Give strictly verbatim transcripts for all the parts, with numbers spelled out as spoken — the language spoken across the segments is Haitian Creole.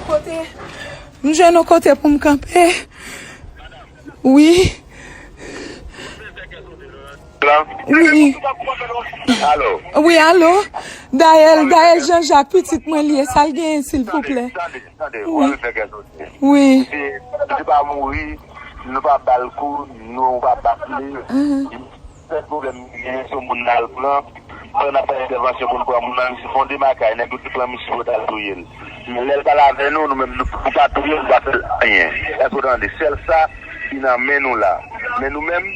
Kote, m jwenn yon kote pou m kanpe. Wi. Wi. Alo. Wi, alo. Dayèl, Dayèl Jean Jacques, pitit mwen li ye, sa l genyen, silvouplè? Tande, tande, tande. Wi. Wi. Nou te pa mouri, nou pa ba l kou, nou pa bat li. Sèl pwoblèm li genyen, se yon moun n al pran. Pandan n ap fè entèvansyon pou n pran moun nan, misye fè yon demakay, nèg yo te pran misye pou yo t al touye l. Men lè l pale avè nou, nou menm, nou, nou pa touye l, nou pa fè l anyen. Èske w tande? Sèl sa ki nan men nou la. Men nou menm,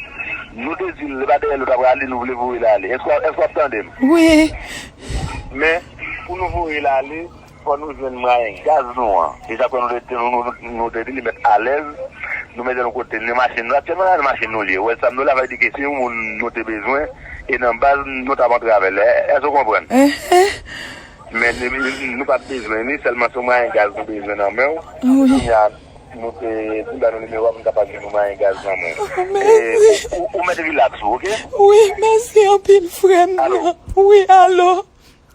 nou te di l, e pa dèyè l ou t ap rale, nou vle voye l ale. Èske, èske w ap tande m? Wi. Men, pou nou voye l ale, fò nou jwenn mwayen gaz nou an. E sa fè nou te, nou, nou, nou te di li mèt alèz, nou mete nou kote li nan machin nou. Aktyèlman, nan machin nou li ye. Ou wè sa m di w la, sa vle di ke se yon moun nou te bezwen, e nan baz, nou t ap antre avè l. È-, èske w konprann? Men, nou, nou, nou pa t bezwen li, sèlman se yon mwayen gaz nou bezwen nan men w. Wi. Kounye a, nou te, pou ba nou nimewo a, pou n kapab jwenn yon mwayen gaz nan men w. E, ou, ou, ou mèt rilaks ou, oke? Wi, mèsi anpil, frè m nan. Wi, alo.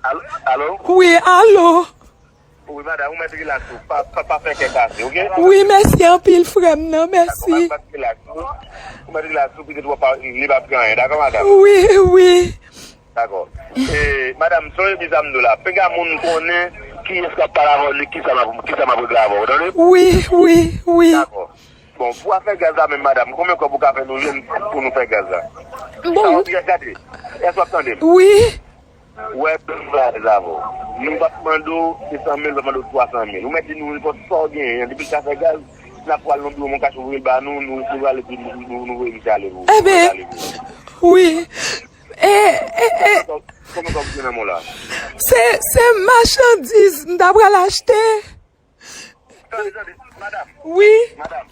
Alo? Alo? Wi, alo. Wi, madanm, ou mèt rilaks ou. Pa, pa, pa fè kè kase, oke? Wi, mèsi anpil, frè m nan, mèsi. Ou mèt rilaks ou. Ou mèt rilaks ou, pitèt w ap, li p ap gen anyen, dakò, madanm? Wi, wi. Dakò. E, madanm, sonje di sa m di w la. Pinga moun konnen kiyès k ap pale avè w, li, kisa m ap, kisa m ap regle avè w, tande? Wi, wi, wi. Dakò. Bon, pou afè gaz la menm, madanm, konbyen kòb ou ka fè nou jwenn pou nou fè gaz la? Bon. Sa w ap gade? Èske w ap tande m? Wi. Wè, nou prale avè w. Nou p ap mande w de san mil, nou p ap mande w twa san mil. Ou mèt di nou nenpòt sa w genyen. Depi l ka fè gaz, n ap pral nan biwo Moncash, ou voye l ba nou, nou resevwa l epi nou, nou, nou voye misye ale pou ou. Ebyen, wi. E, e, e. Kòman kòb, kòman kòb ki nan men w la? Se, se machandiz m ta pral achte. Tande, tande, madanm. Wi. Madanm.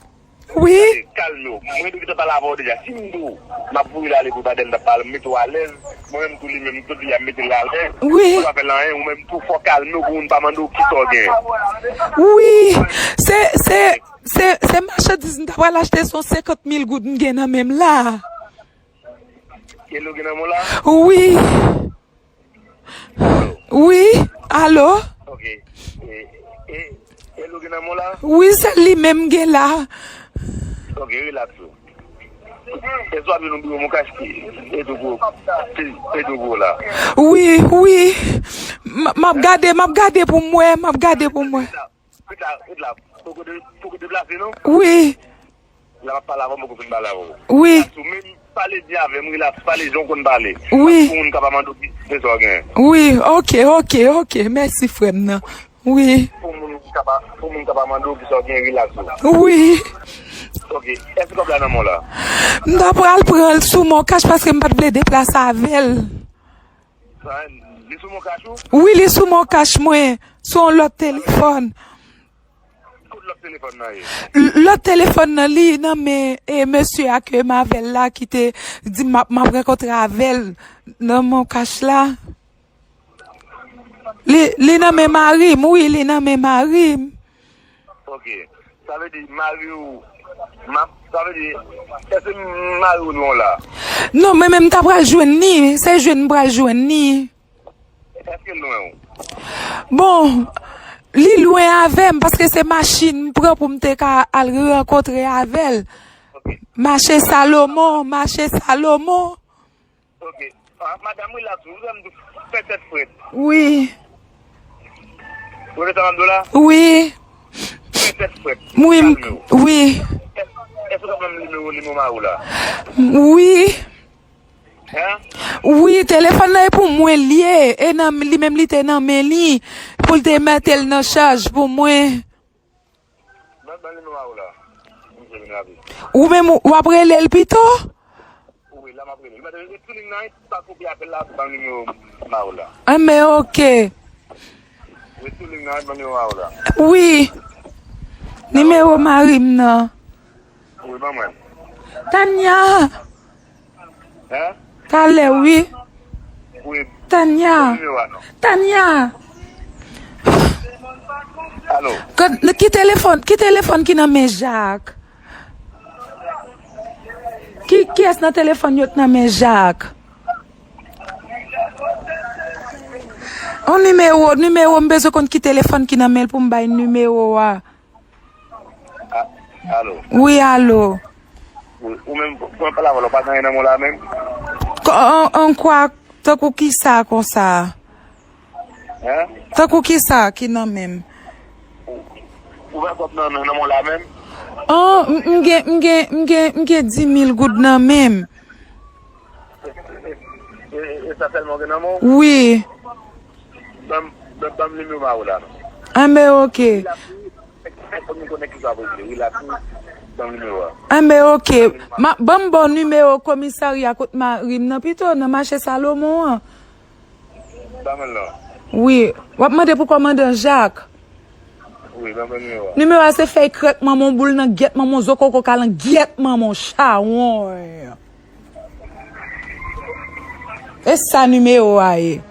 Wi. Tande, kalme w. Mwen te gentan pale avè w deja. Si m di w, m ap voye l ale pou badèl, m t ap pale, m mete w alèz. Mwen menm tou li menm, tout li a mete l alèz. Wi. Ou pa fè l anyen, ou menm tou fò w kalme w pou moun pa mande w kisa w gen. Wi. Se, se, se, se machandiz m ta pral achte, se yon senkant mil goud m gen nan men m la. Elo gen nan men w la? Wi. Wi, alo? Ok. E, e, Elo gen nan men w la? Wi, se li menm gen la. Ok, rilaks ou. Èske w ap vin nan biwo Moncash ki Edougo, ki Edougo la? Wi, wi. M, m ap gade, m ap gade pou m wè, m ap gade pou m wè. Ret la, ret la. Poko de-, poko deplase, non? Wi. La, m ap pale avè w, m poko fin pale avè w. Wi. Rilaks ou menm, pale byen avè m, rilaks, pale jan w konn pale. Wi. Pou moun ka pa mande w ki, kisa w gen. Wi, ok, ok, ok. Mèsi, frè m nan. Wi. Pou moun ka pa, pou moun ka pa mande w kisa w gen, rilaks ou. Wi. Ok. Èske kòb la nan men w la? M ta pral pran l sou Moncash paske m pa t vle deplase avè l. Sa, li sou Moncash ou? Wi, li sou Moncash mwen, sou yon lòt telefòn. Kot lòt telefòn nan ye? L-, lòt telefòn nan, li nan men, e, mesye a ke m avè l la ki te di m ap, m ap rankontre avè l nan Moncash la. Li, li nan men mari m, wi, li nan men mari m. Ok. Sa vle di mari w, ma-, sa vle di, èske mari w non la? Non, mwen menm m ta pral jwenn li, se jwenn m pral jwenn li. Èske l lwen w? Bon, li lwen avè m, paske se machin m pran pou m te ka al rankontre avè l. Ok. Mache Salomon, mache Salomon. Ok. Ah, madanm, rilaks ou. Ou fè m di fè tèt frèt. Wi. Ou konprann sa m ap di w la? Wi. Fè tèt frèt. Wi, m-, kalme w. Wi. Èske w ka ban m nimewo, nimewo mari w la? Wi. Hein? Wi, telefòn nan e pou mwen l ye. E nan, li menm li te nan men li. Pou l te mete l nan chaj pou mwen. Ban, ban nimewo a w la. Misye vin raple. Ou menm, w ap rele l pito? Wi, la m ap rele l. Mèt rete sou liy nan, pa koupe apèl la, ban nimewo mari w la. Enben, ok. Rete sou liy nan, ban nimewo mari w la. Wi. Nimewo mari m nan. Wi, ban mwen. Tania. Hein? Talè, wi. Wi. Tania. Tania. Alo. Ki telefòn, ki telefòn ki nan men Jak? Ki, kiyès nan telefòn yo k nan men Jak? On nimewo, nimewo, m bezwen konn ki telefòn ki nan men l pou m bay nimewo a. A- Alo. Wi, alo. Ou ou menm, pou mwen pale avè w, ou pa gen anyen nan men w la menm? Ko- An, an kwa, tankou ki sa konsa? Hen? Tankou ki sa ki nan men m? Ou pa kòb nan, nan, nan men w la menm? An, m m gen, m gen, m gen, m gen di mil goud nan men m. E, e, e sa sèlman w gen nan men w? Wi. Ban m, ban, ban m nimewo a w la non. Anben, oke. Fòk nou konnen ki sa w vle. Wi, la tou, ban m nimewo a. Anben, oke. Ma, ban m ba w nimewo komisarya kot mari m nan pito, nan mache Salomon an. Ban m l non. Wi. W ap mande pou kòmandan Jak. Wi, ban m nimewo a. Nimewo a se fèy krèk manman w, boul nan gyèt manman w, zo koko kalan gyèt manman w, chawony. E sa nimewo a ye.